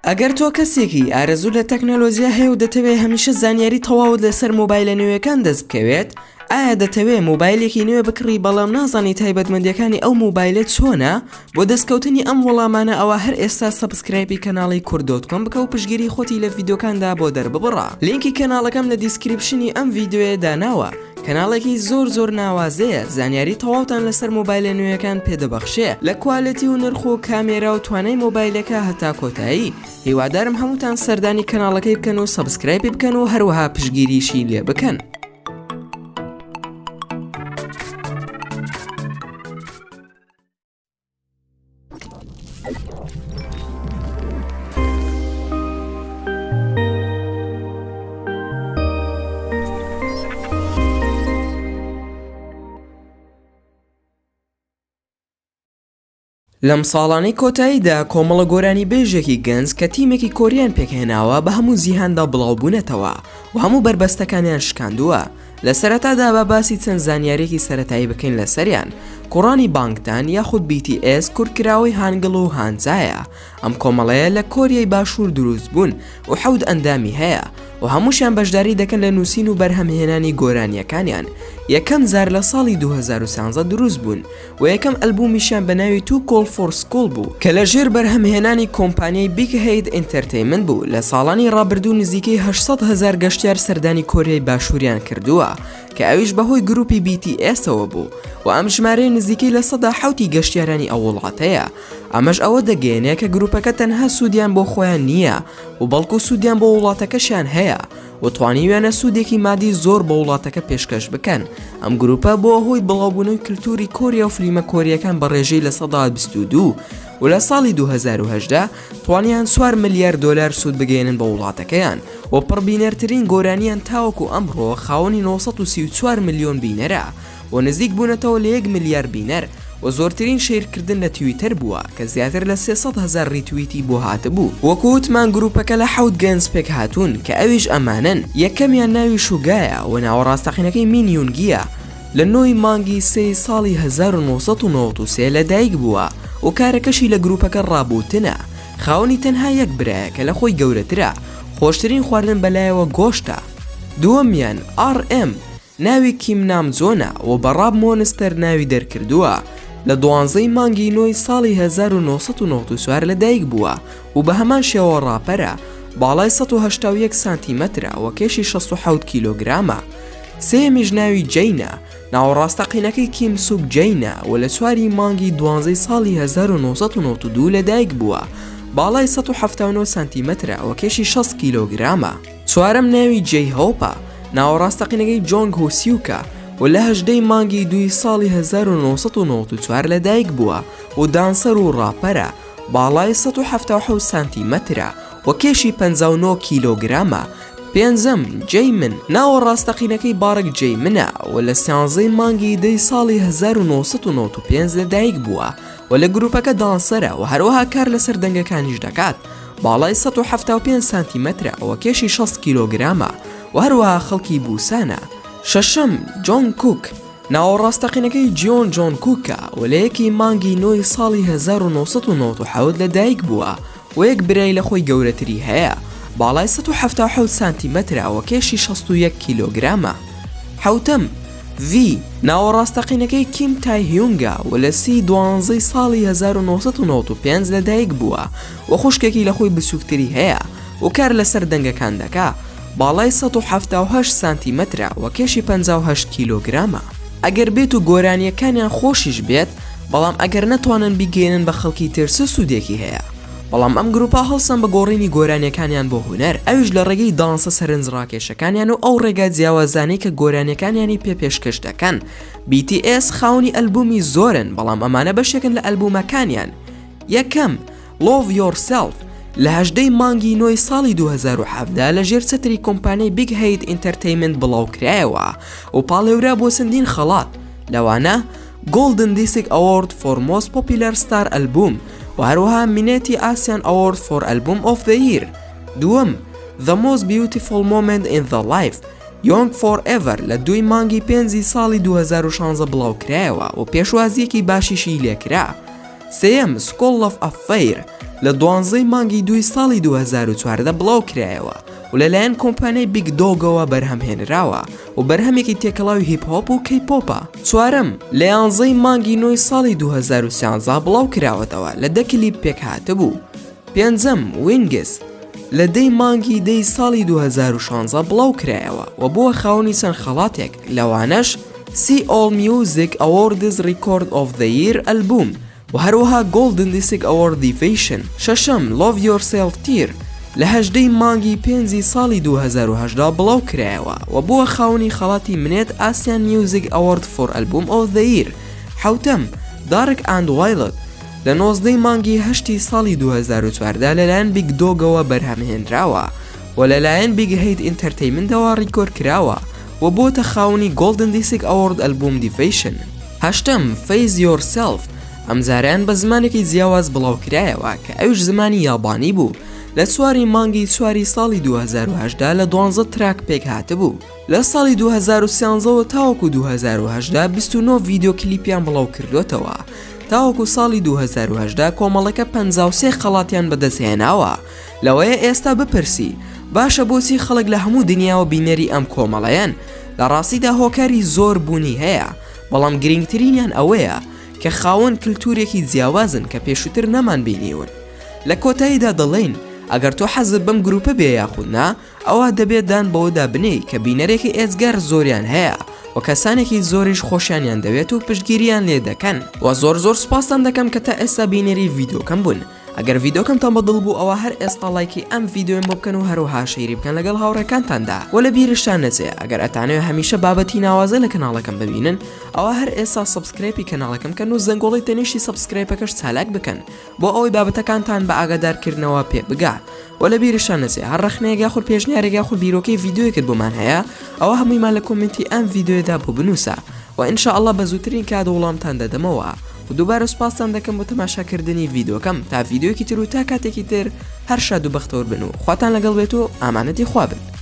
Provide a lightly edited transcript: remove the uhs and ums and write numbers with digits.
ئەگەر تۆ کەسێکی ئارەزوو لە تەکنەلۆجیا هەیە و دەتەوێ هەمیشە زانیاری تەواوت لەسەر مۆبایلە نوێیەکان دەست بکەوێت، ئایا دەتەوێ مۆبایلێکی نوێ بکڕی بەڵام نازانی تایبەتمەندیەکانی ئەو مۆبایلە چۆنە؟ بۆ دەستکەوتنی ئەم وەڵامانە ئەوا هەر ئێستا subscribe ی کەناڵی کورد dot com بکە و پشتگیری خۆتی لە ڤیدیۆکاندا بۆ دەرببڕە. لینکی کەناڵەکەم لە description ی ئەم ڤیدیۆیە داناوە. کەناڵێکی زۆر زۆر ناوازەیە زانیاری تەواوتان لەسەر مۆبایلە نوێیەکان پێدەبەخشێ لە quality و نرخ و کامێرا و توانای مۆبایلەکە هەتا کۆتایی هیوادارم هەمووتان سەردانی کەناڵەکەی بکەن و subscribe ی بکەن و هەروەها پشتگیریشی لێ بکەن. لەم ساڵانەی کۆتاییدا کۆمەڵە گۆرانیبێژێکی گەنج کە تیمێکی کۆریان پێکهێناوە بە هەموو جیهاندا بڵاوبوونەتەوە و هەموو بەربەستەکانیان شکاندووە لە سەرەتادا با باسی چەند زانیاریەکی سەرەتایی بکەین لەسەریان، کوڕانی بانگتان یاخود BTS کورتکراوەی هانگڵ و هانجایە، ئەم کۆمەڵەیە لە کۆریای باشوور دروست بوون و حەوت ئەندامی هەیە و هەمووشیان بەشداری دەکەن لە نووسین و بەرهەمهێنانی گۆرانیەکانیان، یەکەم جار لە ساڵی 2013 دروست بوون و یەکەم ئەلبومیشیان بە ناوی Too Cool for School بوو کە لە ژێر بەرهەمهێنانی کۆمپانیای Big Hit Entertainment بوو، لە ساڵانی ڕابردوو نزیکەی 800 هەزار گەشتیار سەردانی کۆریای باشووریان کردووە کە ئەویش بەهۆی گروپی BTS ەوە بوو و ئەم ژمارەیە نزیکەی 7% گەشتیارانی ئەو وڵاتەیە ئەمەش ئەوە دەگەیەنێ کە گروپەکە تەنها سوودیان بۆ خۆیان نییە و بەڵکو سوودیان بۆ وڵاتەکەشیان هەیە و توانیویانە سوودێکی مادی زۆر بە وڵاتەکە پێشکەش بکەن، ئەم گروپە بووە هۆی بڵاوبوونەوەی کلتوری کۆریا و فلیمە کۆرییەکان بە ڕێژەی 22% و لە ساڵی 2018 توانیان چوار ملیار دۆلار سوود بگەیەنن بە وڵاتەکەیان و پڕبینەرترین گۆرانیان تاوەکو ئەمڕۆ خاوەنی 934 ملیۆن بینەرە. و نزیک بوونەتەوە لە یەک ملیار بینەر و زۆرترین share کردن لە تویتەر بووە کە زیاتر لە 300 هەزار retweet ی بۆ هاتبوو. وەکو وتمان گروپەکە لە حەوت گەنج پێکهاتوون کە ئەویش ئەمانەن، یەکەمیان ناوی شوگایە و ناوە ڕاستەقینەکەی مین یونگیە، لە نۆی مانگی سێی ساڵی 1993 لە دایک بووە و کارەکەشی لە گروپەکە ڕاپ وتنە، خاوەنی تەنها یەک برایە کە لە خۆی گەورەترە، خۆشترین خواردن بەلایەوە گۆشتە. دووەمیان، RM، ناوی کیم نامجۆنە و بە ڕاپ مۆنستەر ناوی دەرکردووە، لە دوانزەی مانگی نۆی ساڵی 1994 لەدایک بووە و بە هەمان شێوە ڕاپەرە، باڵای 181 سانتیمەترە و کێشی 67 کیلۆگرامە. سێیەمیش ناوی جەینە، ناوە ڕاستەقینەکەی کیم سوک جەینە و لە چواری مانگی دوانزەی ساڵی 1992 لەدایک بووە، باڵای 179 سانتیمەترە و کێشی 60 کیلۆگرامە. چوارەم ناوی جەی هۆپە، ناوە ڕاستەقینەکەی جۆنگ هو سیوکە و لە هەژدەی مانگی دووی ساڵی 1994 لەدایک بووە و dancer و ڕاپەرە، باڵای 177 سانتیمەترە و کێشی 59 کیلۆگرامە. پێنجەم، جەیمن، ناوە ڕاستەقینەکەی باڕک جەیمنە و لە سیانزەی مانگی دەی ساڵی 1995 لەدایک بووە و لە گروپەکە dancer ە و هەروەها کار لەسەر دەنگەکانیش دەکات. باڵای 175 سانتیمەترە و کێشی 60 کیلۆگرامە و هەروەها خەڵکی بوسانە. شەشەم، جۆنگ کوک، ناوە ڕاستەقینەکەی جیۆن جۆن کوکە و لە یەکی مانگی نۆی ساڵی 1997 لە دایک بووە و یەک برای لە خۆی گەورەتری هەیە، باڵای 177 سانتیمەترە و کێشی 61 کیلۆگرامە. حەوتەم، ڤی، ناوە ڕاستەقینەکەی کیم تایهیونگە و لە سی دوانزەی ساڵی 1995 لە دایک بووە و خوشکێکی لە خۆی بچووکتری هەیە و کار لەسەر دەنگەکان دەکا، باڵای 178 سانتیمەترە و کێشی 58 کیلۆگرامە. ئەگەر بێت و گۆرانییەکانیان خۆشیش بێت، بەڵام ئەگەر نەتوانن بیگەیەنن بە خەڵکی تر چ سوودێکی هەیە؟ بەڵام ئەم گروپە هەڵسان بە گۆڕینی گۆرانیەکانیان بۆ هونەر، ئەویش لە ڕێگەی دانسە سەرنجڕاکێشەکانیان و ئەو ڕێگا جیاوازانەی کە گۆرانیەکانیانی پێ پێشکەش دەکەن. BTS خاوەنی ئەلبومی زۆرن، بەڵام ئەمانە بەشێکن لە ئەلبومەکانیان. یەکەم، Love Yourself، لە هەژدەی مانگی نۆی ساڵی 2017 لە ژێر چەتری کۆمپانیای Big Hit Entertainment بڵاوکرایەوە و پاڵێورا بۆ چەندین خەڵات، لەوانە، Golden Disc Award for Most Popular Star Album و هەروەها Mnet Asian Award for Album of the Year. دووەم، The Most Beautiful Moment in the Life، Young Forever لە دووی مانگی پێنجی ساڵی 2016 بڵاوکرایەوە و پێشوازییەکی باشیشی لێکرا. سێیەم، Skool Luv Affair، لە دوانزەی مانگی دووی ساڵی 2014 بڵاوکرایەوە و لەلایەن کۆمپانیای Big Dog ەوە بەرهەمهێنراوە و بەرهەمێکی تێکەڵاوی هیپ هۆپ و کەی پۆپە. چوارەم، لە یانزەی مانگی نۆی ساڵی 2013 بڵاوکراوەتەوە، لە دە کلیپ پێکهاتبوو. پێنجەم، Wings، لە دەی مانگی دەی ساڵی 2016 بڵاوکرایەوە و بووە خاوەنی چەند خەڵاتێک، لەوانەش، Seoul Music Awards Record of the Year Album و هەروەها Golden Disc Award Division. شەشەم، Love Yourself Tear، لە 18 ی مانگی پێنجی ساڵی 2018 بڵاوکرایەوە و بووە خاوەنی خەڵاتی Mnet Asian Music Award for Album of the Year. حەوتەم، Dark and Wild، لە 19 ی مانگی هەشتی ساڵی 2014 لەلایەن Big Dog ەوە بەرهەمهێنراوە و لەلایەن Big Hit Entertainment ەوە ڕیکۆرد کراوە و بۆتە خاوەنی Golden Disc Award Album Division. هەشتەم، Face Yourself، ئەمجارەیان بە زمانێکی جیاواز بڵاوکرایەوە کە ئەویش زمانی یابانی بوو، لە چواری مانگی چواری ساڵی 2018 لە دوانزە track پێکهاتبوو. لە ساڵی 2013 وە تاوەکو 2018 29 ڤیدیۆ کلیپیان بڵاوکردووەتەوە، تاوەکو ساڵی 2018 کۆمەڵەکە 53 خەڵاتیان بەدەستهێناوە. لەوەیە ئێستا بپرسی باشە بۆچی خەڵک لە هەموو دنیاوە بینەری ئەم کۆمەڵەیەن؟ لە ڕاستیدا هۆکاری زۆر بوونی هەیە، بەڵام گرینگترینیان ئەوەیە کە خاوەن کلتورێکی جیاوازن کە پێشووتر نەمان بینیون. لە کۆتاییدا دەڵێین ئەگەر تۆ حەزت بەم گروپە بێ یاخود نا، ئەوا دەبێت دان بەوەدا بنێی کە بینەرێکی ئێجگار زۆریان هەیە و کەسانێکی زۆریش خۆشیانیان دەوێت و پشتگیریان لێ دەکەن. وە زۆر زۆر سوپاستان دەکەم کە تا ئێستا بینەری ڤیدیۆکەم بوون. ئەگەر ڤیدۆکەمتان بە دڵ بوو ئەوا هەر ئێستا ڵایکی ئەم ڤیدۆیەم بۆ بکەن و هەروەها share ی بکەن لەگەڵ هاوڕێکانتاندا وە لە بیرشتان نەچێ ئەگەر ئەتانەوێ هەمیشە بابەتی ناوازە لە کەناڵەکەم ببینن ئەوا هەر ئێستا subscribe ی کەناڵەکەم بکەن و زەنگۆڵەی تەنیشتی subscribe ەکەش چالاک بکەن بۆ ئەوەی بابەتەکانتان بە ئاگادارکردنەوە پێ بگا وە لە بیرشتان نەچێ هەر ڕەخنەیەک یاخود پێشنیارێک یاخود بیرۆکەی ڤیدۆیەکت بۆمان هەیە ئەوا هەموویمان لە comment ی ئەم ڤیدۆیەدا بۆ بنووسە وە ان شاء اللە بە زووترین کات وڵامتان دەدەمەوە و دووبارە سوپاستان دەکەم بۆ تەماشاکردنی ڤیدۆکەم تا ڤیدۆیەکی تر و تا کاتێکی تر هەر شاد و بەختەوەر بن و خواتان لەگەڵ بێت و ئامانەتی خوا بن.